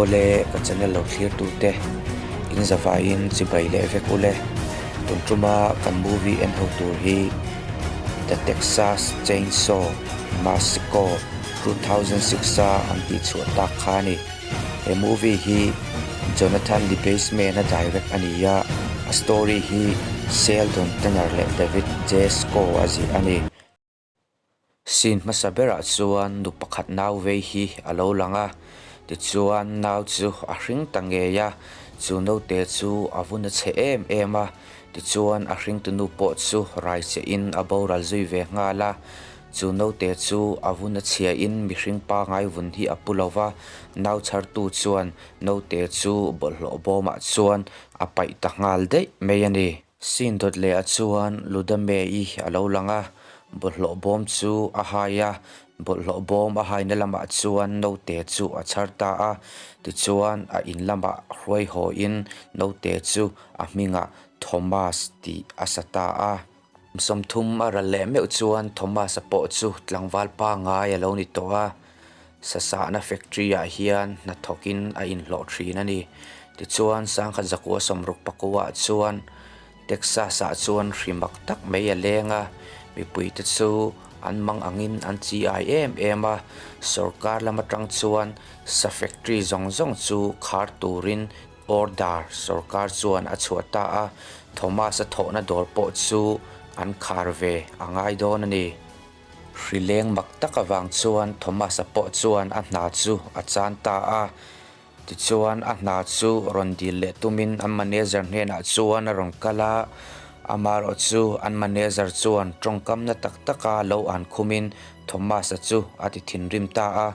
Awle ka channel lo thlir tu te in zavaiin chibai leh vek ule tun tuma kan movie en ho tur hi The Texas Chainsaw Massacre 2006 a an tih chhuah tak kha a ni. He movie hi Jonathan Liebesman a direct a ni a, a story hi Sheldon Tanner leh David J. Schow a ziah a ni. Scene hmasa berah chuan nu pakhat nau vei hi a lo lang a, tichuan nau chu a hring ta ngei a, chu naute chu a vun a chhe em em a, tichuan a hringtu nu pawh chu rai che in a boral zui ve nghal a, chu naute chu a vun a chhia in mihring pangai vun hi a pu lo va, nau chhartu chuan naute chu bawlhhlawh bawmah chuan a paih ta nghal daih mai a ni. Scene dawt leh ah chuan Ludame-i a lo lang a, bawlhhlawh bawm chu a hai a, bawlhhlawh bawm a haina lamah chuan naute chu a chhar ta a, tichuan a in lamah hruai hawiin naute chu a hmingah Thomas tih a sa ta a. Sawmthum a ral leh meuh chuan Thomas-a pawh chu tlangval pangngai a lo ni tawh a. Sasahna factory ah hian hnathawkin a inhlawh thin a ni. Tichuan sangkhat zakua sawmruk pakua ah chuan Texas ah chuan hri mak tak mai a leng a, mipui te chu an mang angin an chi ai em em a, sorkar lam atang chuan sa factory zawng zawng chu khar turin order sorkar chuan a chhuah ta a, Thomas-a thawhna dawr pawh chu an khar ve a ngai dawn a ni. Hri leng mak tak avang chuan Thomas-a pawh chuan a hna chu a chan ta a. Tichuan a hna chu rawn dil leh tumin an manager hnenah chuan a rawn kal a. Amaherawh chu an manager chuan tawngkamna tak taka lo an khumin Thomas-a chu a ti thinrim ta a.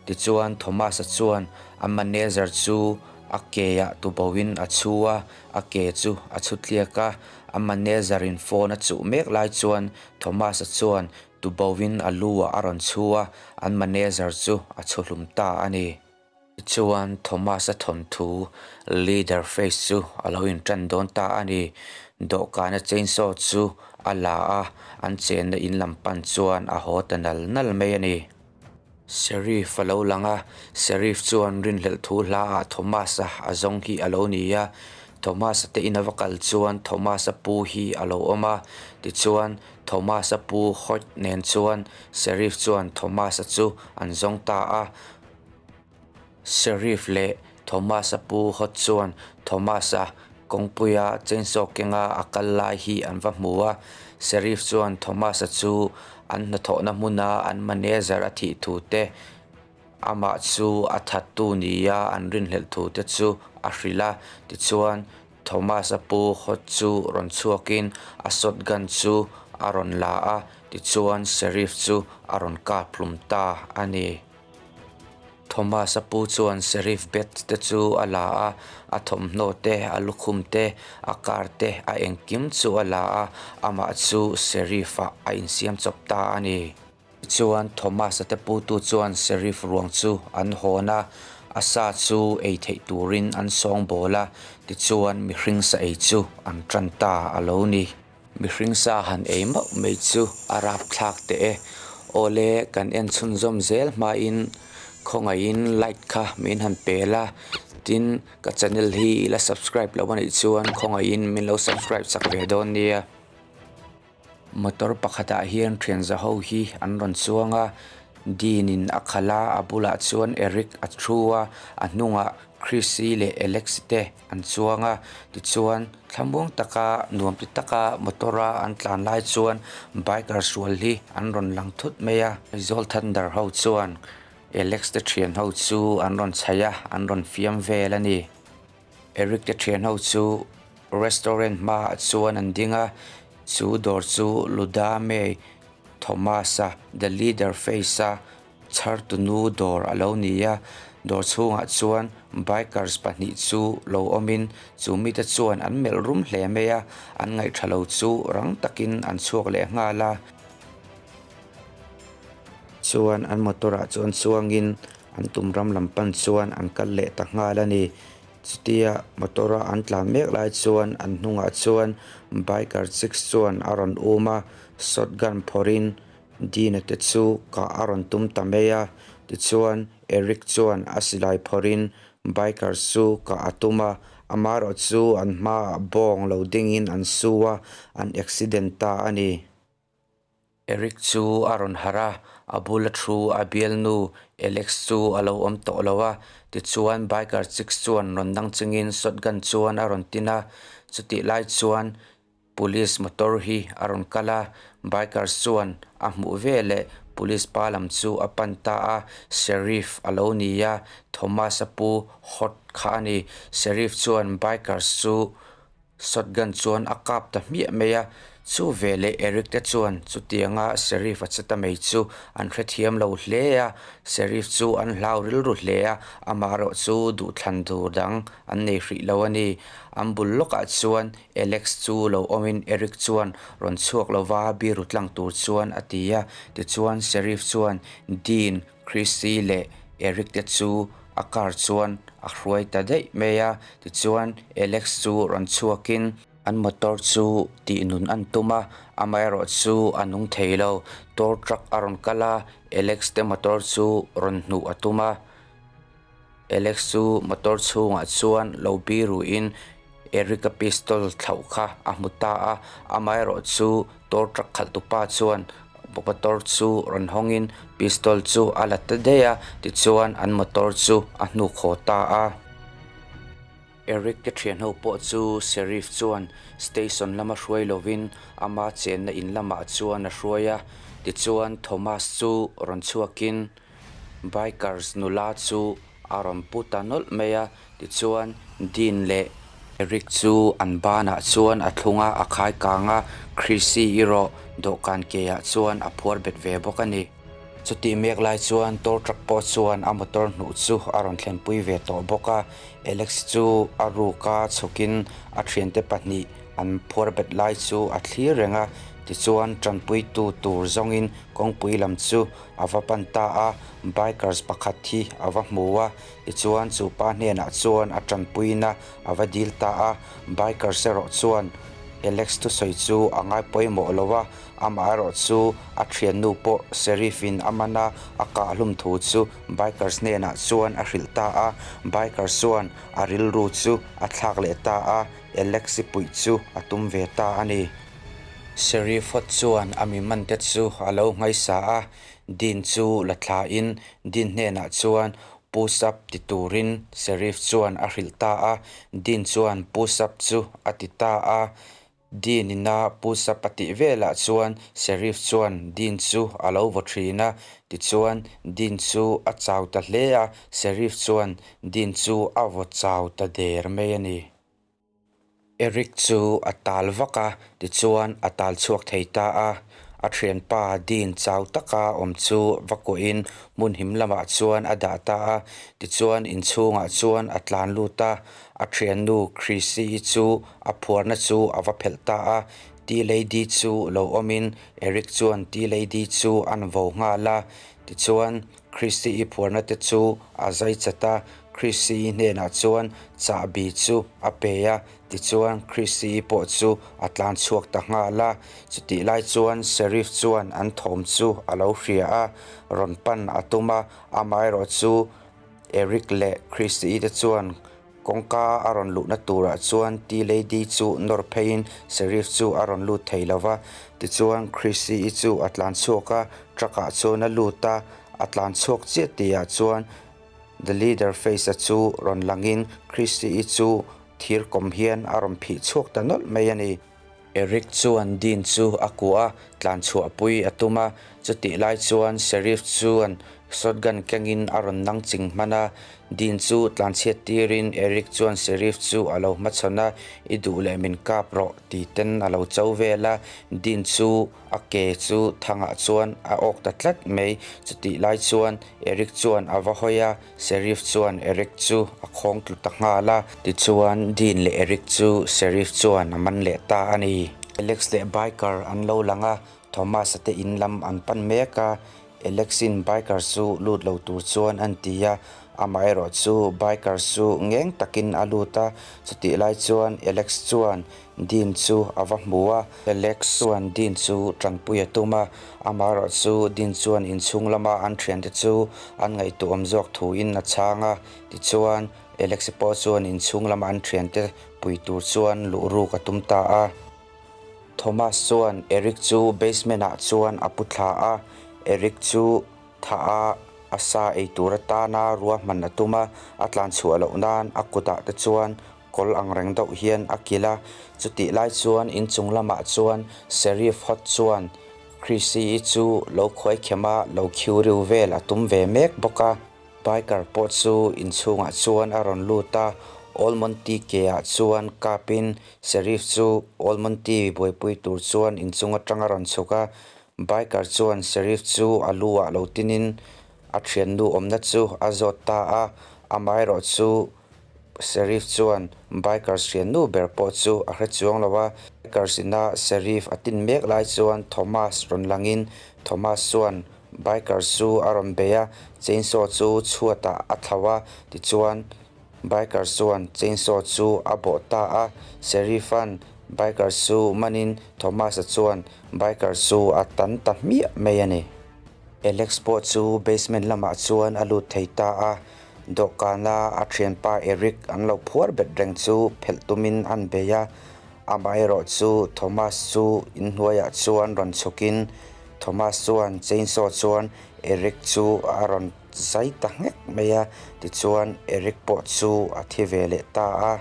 Tichuan Thomas-a chuan a manager chu a keah tubohin a chhu a, a ke chu a chhu tliak a. A manager in phone a chuh mek lai chuan Thomas-a chuan tubovin a lu ah a rawn chhu a, an manager chu a chhu hlum ta a ni. Tichuan Thomas-a thawnthu leader face chu a lo intan dawn ta a ni. Dawhkana chainsaw chu a la a, an chenna in lam pan chuan a haw ta nal nal mai a ni. Sheriff a lo lang a, Sheriff chuan rinhlelh thu hla ah Thomas-a a zawng hi a lo ni a, Thomas-a te in a va kal chuan Thomas-a pu hi a lo awm a, tichuan Thomas-a pu Hoyt nen chuan Sheriff chuan Thomas-a chu an zawng ta a. Sheriff leh Thomas-a pu Hoyt chuan Thomas-a kawngpuia chainsaw kenga a kal lai hi an va hmu a, Sheriff chuan Thomas-a chu an hnathawhna hmuna an manager a thih thu te, amah chu a thattu nia an rinhlelh thu te chu a hrilh a, tichuan Thomas-a pu Hoyt chu rawn chhuakin a shotgun chu a rawn la a, tichuan Sheriff chu a rawn kap hlum ta a ni. Thomas-a pu chuan Sheriff Bates te chu a la a, a thawmhnaw te, a lukhum te, a car te, a engkim chu a la a, amah chu Sheriff-ah a insiam chawp ta a ni. Tichuan Thomas-a te putu chuan Sheriff ruang chu an hawn a, a sa chu ei theih turin an sawngbawl a, tichuan mihring sa ei chu an tan ta a lo ni. Mihring sa han ei mauh mai chu a rapthlak teh e. Awle kan en chhunzawm zel hmain khawngaihin like kha min han pel a, tin ka channel hi i la subscribe loh anih chuan khawngaihin min lo subscribe chak ve dawn nia. Motor pakhatah hian thian za ho hi an rawn chuang a, Dean in a khalh a, a bulah chuan Eric a thu a, a hnungah Chrissy leh Alex te an chuang a tichuan thlamuang taka nuam ti taka motor a an tlan lai chuan biker sual hi an rawn lang thut mai a Aizawl Thunder ho chuan Alex te thian ho chu an rawn chhaih a an rawn fiam vel a ni Eric te thian ho chu restaurant hmaah chuan an ding a chu dawr chu Ludame Thomas-a the leader face-a Chhartunu dawr a lo ni a, dawr chhungah chuan bikers pahnih chu lo awmin chu mite chuan an melh rum hle mai a, an ngaihṭha lo chu rang takin an chhuak leh nghal a. Chuan an motor ah chuan chuangin an tum ram lam pan chuan an kal leh ta nghal a ni. Chutia motor a an tlan mek lai chuan an hnungah chuan biker chicks chuan a rawn um a, shotgun phawrhin Dina te chu kah a rawn tum ta mai a, tichuan Eric chuan a silai phawrhin Bikers chu kah a tum a, amaherawhchu an hmaah bawng lo dingin an su a, an accident ta a ni. Eric chu a rawn harh a, a bula thu a bialnu Alex chu a lo awm tawh lo a, tichuan biker chicks chuan rawn dang chungin shotgun chuan a rawn tin a, chutih lai chuan Police motor hi a rawn kal a, bikers chuan a hmuh veleh police pa lam chu a pan ta a, Sheriff a lo ni a, Thomas-a pu hot kha a ni. Sheriff chuan bikers chu shotgun chuan a kap ta hmiah mai a, chu veleh Eric te chuan chutianga Sheriff a che ta mai chu an hrethiam lo hle a, Sheriff chu an hlau rilru hle a, amaherawh chu duhthlan tur dang an nei hrih lo a ni. An bul lawkah chuan Alex chu lo awmin Eric chuan rawn chhuak lova biru tlang tur chuan a ti a. Tichuan Sheriff chuan Dean, Chrissy leh Eric te chu a car chuan a hruai ta daih mai a. Tichuan Alex chu rawn chhuakin an motor chu tih nun an tum a, amaherawh chu a nung thei lo. Tow truck a rawn kal a, Alex te motor chu rawn hnuh a tum a. Alex chu motor chhungah chuan lo biruin Eric-a pistol thlauh kha a hmu ta a, amaherawh chu tow truck khalh tupa chuan motor chu rawn hawngin pistol chu a la ta daih a, tichuan an motor chu a hnuk haw ta a. Eric te thianho pawh chu Sheriff chuan station lama hruai lovin ama chenna in lamah chuan a hruai a, tichuan Thomas chu rawn chhuakin Bikers nula chu a rawn pu ta nawlh mai a, tichuan Dean leh Eric chu an banah chuan a thlung a, a khai kang a, Chrissy erawh dawhkan ke ah chuan a phuar bet ve bawk a ni. Chutih mek lai chuan tow truck pawh chuan a motor hnuh chu a rawn thlenpui ve tawh bawk a, Alex chu a ruk a chhukin a thiante pahnih an phuar bet lai chu a thlir reng a, tichuan tanpuitu tur zawngin kawngpui lam chu a va pan ta a, bikers pakhat hi a va hmu a, tichuan chu pa hnenah chuan a tanpuina a va dil ta a, bikers erawh chuan Alex thusawi chu a ngai pawimawh lo a, amah erawh chu a thiannu pawh Sheriff in a man a, a kah hlum thu chu bikers hnenah chuan a hrilh ta a, bikers chuan a rilru chu a thlak leh ta a, Alex i puih chu a tum ve ta a ni. Sheriff hawt chuan a mi mante chu a lo nghaisa a, Dean chu la thlain Dean hnenah chuan push up ti turin Sheriff chuan a hrilh ta a, Dean chuan push up chu a ti ta a, Dean ina push up a tih velah chuan Sheriff chuan Dean chu a lo vaw thin a, tichuan Dean chu a chau ta hle a, Sheriff chuan Dean chu a vaw chau ta der mai a ni. Eric chu a tal vak a, tichuan a tal chhuak thei ta a. A thianpa Dean chau taka awm chu va kuahin hmun him lamah chuan a dah ta a. Tichuan inchhungah chuan a tlan lut a, a thiannu Chrissy-i chu a phuarna chu a va phelh ta a. Tea Lady chu lo awmin Eric chuan Tea Lady chu an vo nghal a. Tichuan Chrissy-i phuarna te chu a zai chat a. Chrissy-i hnenah chuan chahbi chu a pe a, tichuan Chrissy-i pawh chu a tlan chhuak ta nghal a. Chutih lai chuan Sheriff chuan an thawm chu a lo hria a, rawn pan a tum a, amaherawh chu Eric leh Chrissy-i te chuan kawngka a rawn luhna turah chuan Tea Lady chu nawr pheiin Sheriff chu a rawn lut thei lo va. Tichuan Chrissy-i chu a tlan chhuak a, truck ah chuan a lut a, a tlan chhuak chiah tihah chuan The leader face a chu rawn langin Christy-i chu thir kawm hian a rawn phih chhuak ta nawlh mai a ni. Eric chuan Dean chu a kuah a, tlan chhuahpui a tum a, chutih lai chuan Sheriff chuan shotgun kengin a rawn nang ching hman a. Dean chu tlan chhiat tirin Eric chuan Sheriff chu a lo hmachhawn a, I duh leh min kap rawh ti ten a lo cho vel a, Dean chu A ke chu thangah chuan a awk ta tlat mai. Chutih lai chuan Eric chuan a va hawi a, Sheriff chuan Eric chu a khawng tlu ta nghal a. Tichuan Dean leh Eric chu Sheriff chuan a man leh ta a ni. Alex leh Biker an lo lang a, Thomas-a te in lam an pan mek a. Alex-in Biker chu lut lo tur chuan an ti a, amaherawh chu Biker chu ngeng takin a lut a. Chutih lai chuan Alex chuan Dean chu a va hmu a, Alex chuan Dean chu tanpui a tum a, amaherawh chu Dean chuan inchhung lama an thiante chu an ngaihtuahawm zawk thuin a chhang a, tichuan Alex-i pawh chuan inchhung lama an thiante pui tur chuan luh ruk a tum ta a. Thomas chuan Eric chu basement ah chuan a pu thla a, Eric chu thah a a sa ei tur atana ruahman a tum a, a tlan chhuah loh nan a kutah te chuan kawl ang reng deuh hian a kilh a. Chutih lai chuan inchung lamah chuan Sheriff Hot chuan Chrissy-i chu lo khuai khem a, lo khiu riu vel a tum ve mek bawk a. Biker pawh chu inchhungah chuan a rawn lut a, Old Monty ke-ah chuan kapin Sheriff chu Old Monty buaipui tur chuan inchung atang a rawn chhuk a. Biker chuan Sheriff chu a lu ah lo tinin a thiannu awmna chu a zawt ta a, amaherawh chu Sheriff chuan Bikers thiannu ber pawh chu a hre chuang lo a. Bikers ina Sheriff a tin mek lai chuan Thomas rawn langin Thomas chuan Bikers chu a rawn bei a, chainsaw chu chhuatah a thlauh a, tichuan Bikers chuan chainsaw chu a bawh ta a. Sheriff-a'n Bikers chu manin Thomas-a chuan Bikers chu a tan ta hmiah mai a ni. Alex pawh chu basement lamah chuan a lut thei ta a, dawhkana a thianpa Eric an lo phuar bet reng chu phelh tumin an bei a. Amaherawh chu Thomas chu inhnuaiah chuan rawn chhukin Thomas chuan chainsaw chuan Eric chu a rawn zai ta nghek mai a, tichuan Eric pawh chu a thi ve leh ta a.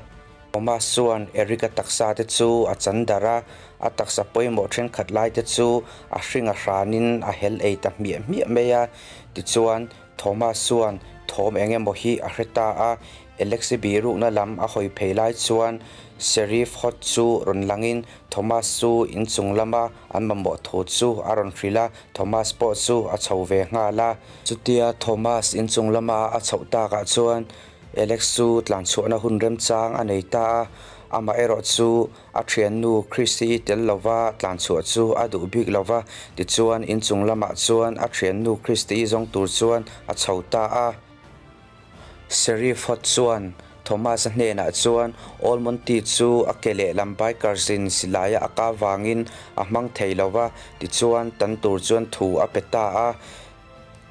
Thomas chuan Eric-a taksa te chu a chan darh a, a taksa pawimawh thenkhat lai te chu a hring a hranin a hel ei ta hmiah hmiah mai a. Tichuan Thomas chuan thawm eng emaw hi a hre ta a, Alexi birukna lam a hawi phei lai chuan Sheriff Hot chu rawn langin Thomas chu inchung lama an mamawh thu chu a rawn hrilh a, Thomas pawh chu a chho ve nghal a. Chutia Thomas inchung lama a chhoh takah chuan Alex chu tlanchhuahna hun remchang a nei ta a, amaherawh chu a thiannu Christy-i tel lova tlanchhuah chu a duh bik lo va, tichuan inchung lamah chuan a thiannu Christy-i zawng tur chuan a chho ta a. Sheriff Hot chuan Thomas-a hnenah chuan Old Monty chu a ke lehlam bikers-in silaia a kah vangin a hmang thei lo va, tichuan tan tur chuan thu a pe ta a.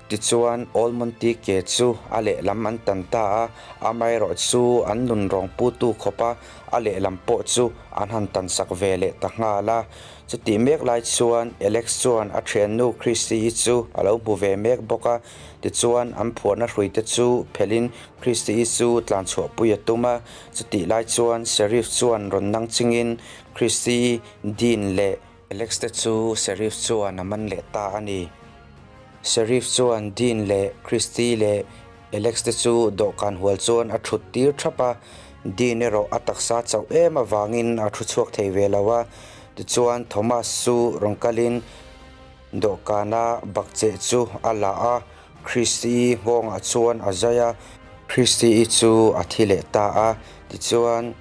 Tichuan Old Monty ke chu a lehlam an tan ta a, amaherawh chu an nun rawng putu khawpa a lehlam pawh chu an han tan sak ve leh ta nghal a. Chutih mek lai chuan Alex chuan a thiannu Christy-i chu a lo hmu ve mek bawk a. Tichuan, an phuahna hruite chu phelhin Christy-i chu tlanchhuahpui a tum a. Chutih lai chuan Sheriff chuan rawn nang chingin Christy, Dean leh Alex te chu Sheriff chuan a man leh ta a ni. Sheriff chuan Dean leh Christy leh Alex te chu dawhkan hual chuan a thut tir thap a. Dean erawh a taksa chauh em avangin a thu chhuak thei ve lo a. Tichuan, Thomas chu rawn kalin Dawhkana bakcheh chu a la a, Christy-i nghawngah chuan a zai a. Christy-i chu a thi leh ta a, tichuan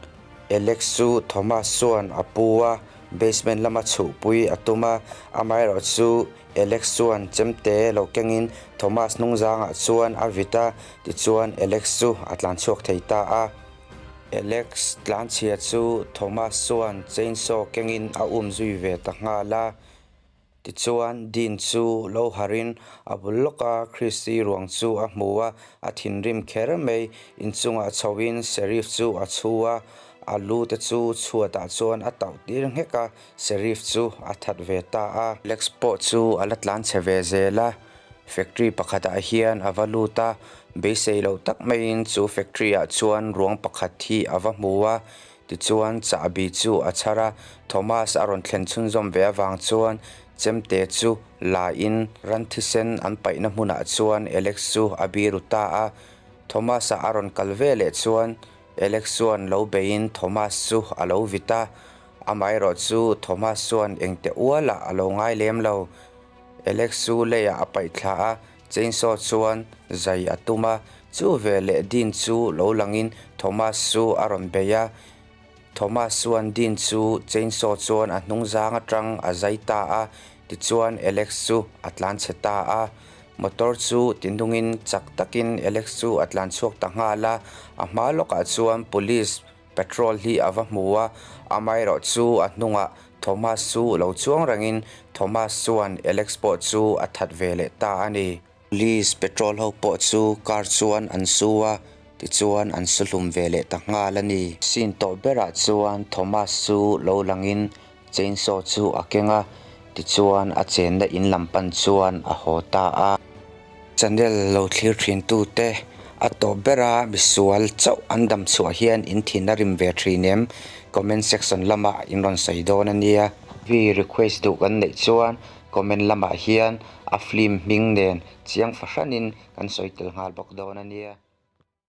Alex chu Thomas chuan a pu a, basement lama chhuhpui a tum a, amaherawh chu Alex chuan chemte lo kengin Thomas hnungzangah chuan a vit a, tichuan Alex chu a tlanchhuak thei ta a. Alex tlanchhia chu Thomas chuan chainsaw kengin a umzui ve ta nghal a. Tichuan, Dean chu lo harin a bul lawka Christy ruang chu a hmu a, a thinrim kher mai. Inchungah chhoin Sheriff chu a chhu a, a lu te chu chhuatah chuan a tauh tir nghek a, Sheriff chu a that ve ta a. Alex pawh chu a la tlan chhe ve zel a, factory pakhatah hian a va lut a, beisei loh tak maiin chu factory ah chuan ruang pakhat hi a va hmu a, Tichuan, chahbi chu a chhar a, Thomas a rawn thlen chhunzawm ve avang chuan chemte chu la in ran thisen an paihna hmunah chuan Alex chu a biru ta a. Thomas-a a rawn kal ve leh chuan Alex chuan lo beiin Thomas chu a lo vit a, amaherawh chu Thomas chuan engte ualah a lo ngai lem lo. Alex chu leiah a paih thla a, Chainsaw chuan zai a tum a, chu veleh Dean chu lo langin Thomas chu a rawn bei a. Thomas chuan Dean chu chainsaw chuan a hnung zang atang a zai ta a, tichuan Alex chu a tlan chhe ta a. Motor chu tinungin chak takin Alex chu a tlan chhuak ta nghal a, a hma lawkah chuan police Patrol hi a va hmu a, amaherawh chu a hnungah Thomas chu lo chuang rengin Thomas chuan Alex pawh chu a that ve leh ta a ni. Police patrol ho pawh chu car chuan an su a. Tichuan an su hlum ve leh ta nghal a ni. Scene tawp berah chuan Thomas chu lo langin chainsaw chu a keng a, tichuan a chenna in lam pan chuan a haw ta a. Channel lo thlir thin tute a tawp bera misual chauh an dam chhuah hian in thin a rim ve thin em? Comment section lamah in rawn sawi dawn a nia. Vi request duh kan neih chuan comment lamah hian a film hming nen chiang fahranin kan sawi tel nghal bawk dawn a nia.